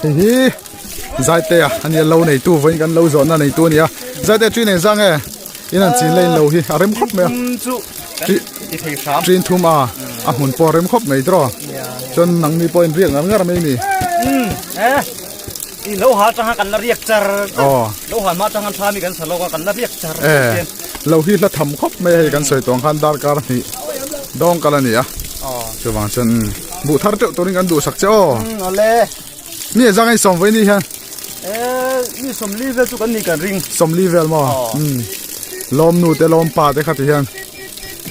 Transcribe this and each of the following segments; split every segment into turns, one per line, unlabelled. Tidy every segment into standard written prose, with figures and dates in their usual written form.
Hei hi Zaitea a nia lo neitu vawiin kan lo zawhna neitu a nia Zaitea ṭi nei zang e in an chin lane lo hi a rem khawp mai a ṭin thum a a hmun pawh a rem khawp mai tiraw chuan nangni pawhin riak ngar ngar mai a ni.
I lo hal tanga kan la riak char lo hal mah tanga tha mi kan sa lawk a kan la riak char
e lo hi hla tham khawp mai hei kan sawi tawng khan darkar hnih dawng kal a ni a chuvang chuan buh thar teuh turin kan duhsak che aw
awle
mi zang ei sawm vawi ni hian
e mi sawmli vel chu kan ni kan ring
sawmli vel maw lawm nu te lawm pa te kha ti hian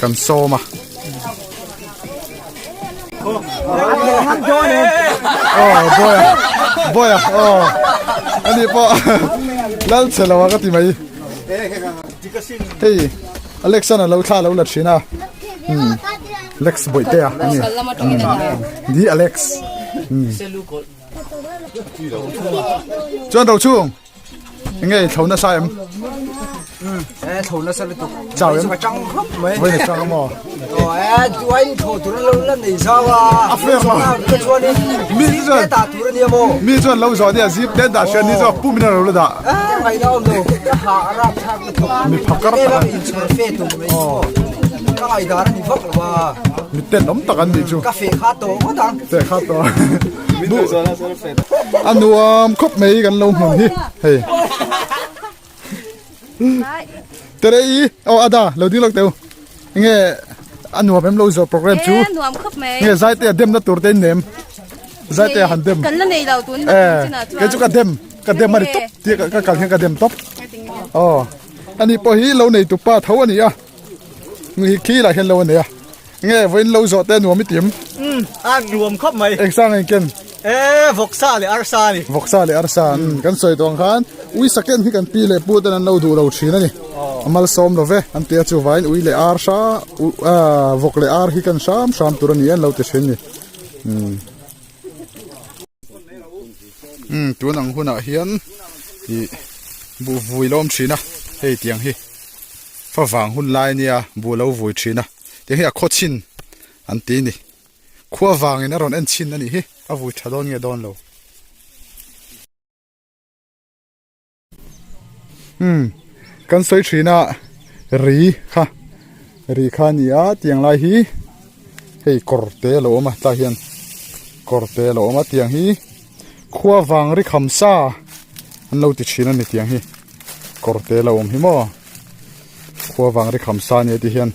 kan sawm a Oh, boy. Boy, oh. Ani po. Lal chelo ka ti mai. Hei, Alexander lo thla lo la thina. Hmm. Lex boy te a. Ani. Di Alex. Hmm. Chuan ro chung. Enge thlo nasa em?
E thlo nasa lutuk.
Chau em?
Ka chang khawp mai.
Voi na chang maw?
Aw e duain thlo tur lo la nei zau a.
A fair lo.
Ka chuan in
Mi chuan
ta tur ania maw?
Mi chuan lo zawh nia zip te dah hriat ni chu pum in a lo la dah.
E ngai na awm lo. Ka ha a rap thlak lutuk.
Mi phakar tak.
In chhawr fe tum mai chu. Ka ngai dan a ni vak lo a.
Mi tenawm tak an nih chu.
Ka fe kha tawh ngawt ang.
Fe kha tawh. A nuam khawp mai kan lo hmun hi hei tere i aw ada lo ding lawk teu nge a nuam em lo zo program chu
nuam khawp mai
nge zai te a dem na tur te in nem zai te han dem
kan la nei lo tun
eh ke chu ka dem ka dem ani top ti ka kal hian ka dem top aw ani pawh hi lo nei tu pa tho ani a Ngi khi lah hian lo a nei a. Nge vawiin lo zawh te nuam i tim?
Umm a nuam khawp mai.
Eng sang eng ken?
E vawksa leh arsa a ni.
Vawksa leh arsa umm kan sawi tawh ang khan ui saken hi kan pi leh pu ten an lo duh lo thin a ni. A malsawm lo ve an ti a chuvangin ui leh ar hra vawk leh ar hi kan hram hram tur a ni an lo ti thin a ni. Umm. Umm tun ang hunah hian ih buh vui lawm thin a hei tiang hi favang hun lai ania buh lo vui thin a tiang hi a khaw chhin an ti a ni khua vangin a rawn en chhin a nih hi a vui tha dawn nge dawn lo. Umm kan sawi thin a ri kha ri kha a ni a tiang lai hi hei kawr te a lo awm a tlai hian kawr te a lo awm a tiang hi khua vang ri kham sa an lo ti thin a ni tiang hi kawr te a lo awm hi maw khua vang ri kham sa a nia ti hian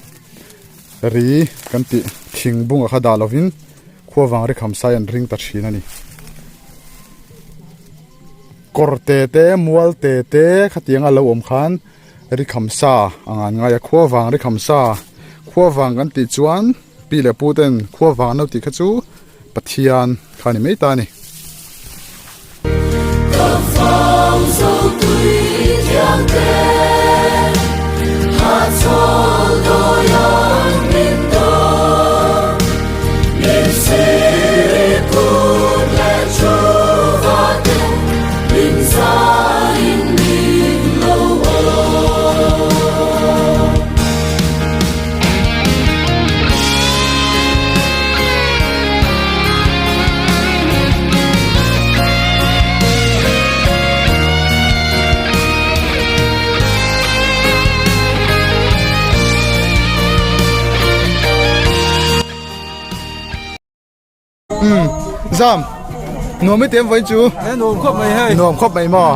ri kan tih thing bunga kha dah lovin khua vang ri kham sa hi an ring ta thin a ni. Kawr te te mual te te khatiang a lo awm khan ri kham sa a ngan ngai a khua vang ri kham sa khua vang kan tih chuan pi leh pu ten khua vang an lo tih kha chu Pathian kha a ni mai ta a ni. Umm zam. Nuam i tem vawiin chu.
Nuam khawp mai hei.
Nuam khawp mai maw.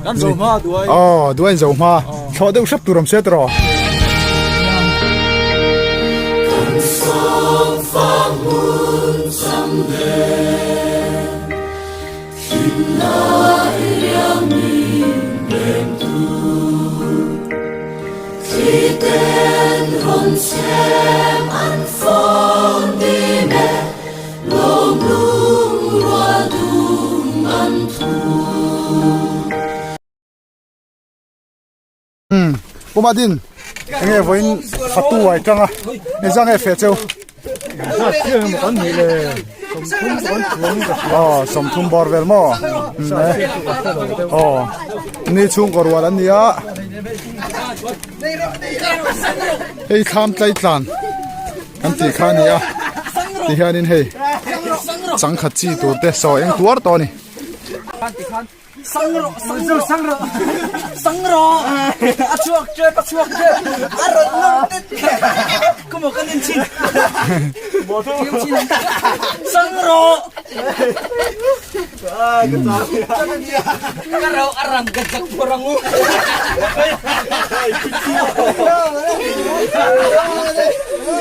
Kan zo hma duai.
Aw, duai zo hma. Thlawh deuh hrep tur awm se tiraw. Pu Madin, enge vawiin fatu ai tanga engzah nge feh cheu? Aw sawmthum bawr vel maw? Aw ni chhungkaw rual an ni a, hei thlam tlai tlan. Kan tih kha a ni a ti hianin hei changkhat chi tur te saw eng tuar tawh a ni.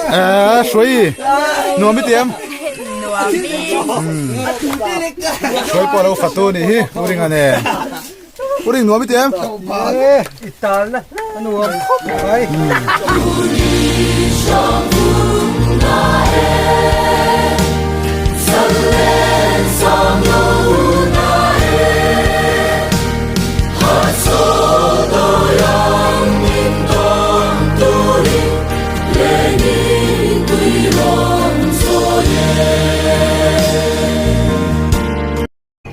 Eee hruai nuam i ti em? Hruai pawh lo fatu a nih hi u ringa nen. U ring nuam i ti em?
I talna a nuam khawp mai.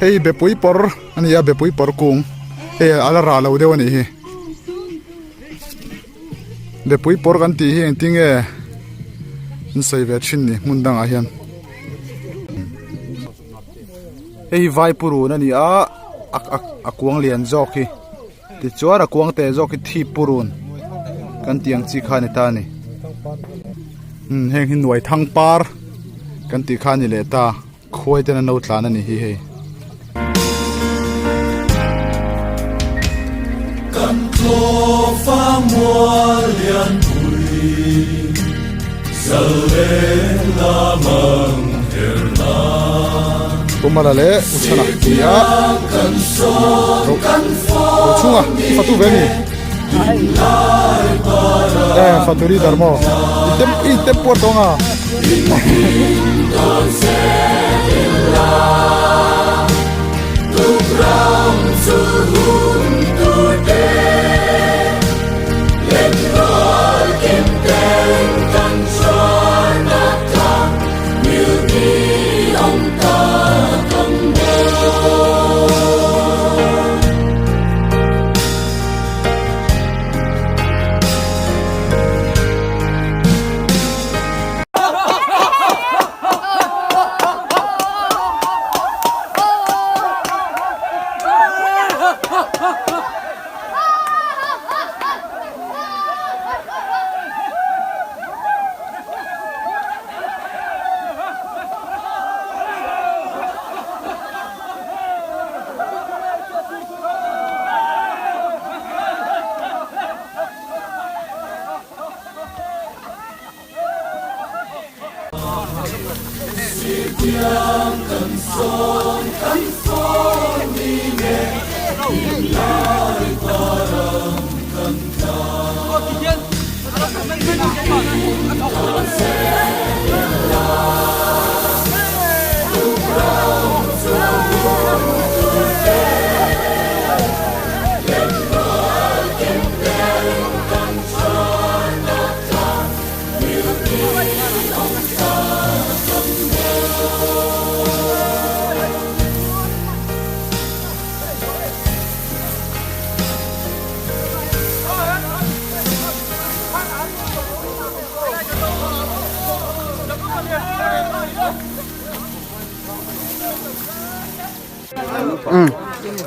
Hei bepui pawr a ni a bepui pawr kung hei a la rah lo deuh a nih hi bepui pawr kan tih hi engtin nge an sawi ve thin ni hmun dangah hian hei hi vai purun a ni a a kuang lian zawk hi tichuan a kuang te zawk hi thi purun kan tih ang chi kha a ni ta a ni heng hi nuai thang par kan tih kha a ni leh ta. Khuai ten an lo tlan a ni hi hei.
Kan tlawfa mual lian pui zalen lamang her nan.
Pumala leh Uchhana ti a ro chhunga i fatu ve mi eh fatu ri dar maw i tem i tem puar tawng a.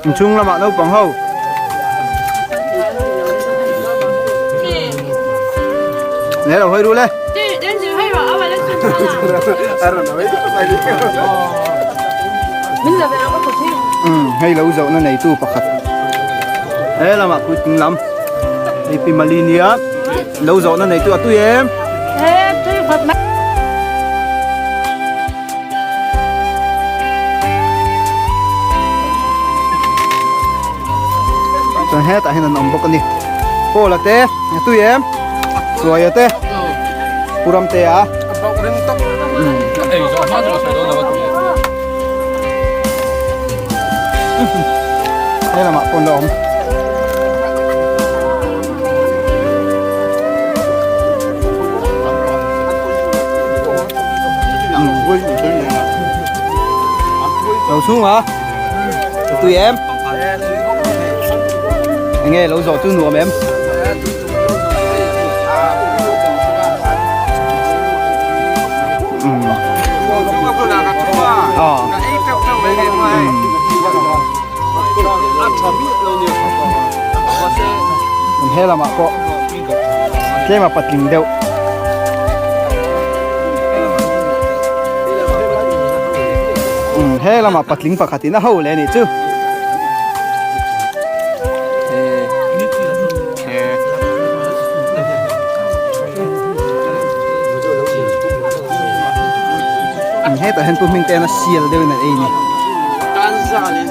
Inchhung lamah naupang ho Nè lo hơi ru lên. Umm hei lo zawhna neitu pakhat he lamah puitling lam hei pi mali nia lo zawhna neitu a tui em. Chuan hetah hian an awm bawk a ni Paul a te a tui em Chuaia te Pu Ramtea He lamah pawh an la awm. Lo chhung a tui em enge lo zawh chu nuam em he lamah pawh tlem a patling deuh he lamah patling pakhat in a ho leh a nih chu hetah hian pu hming te hian a sial deuh in an ei a ni.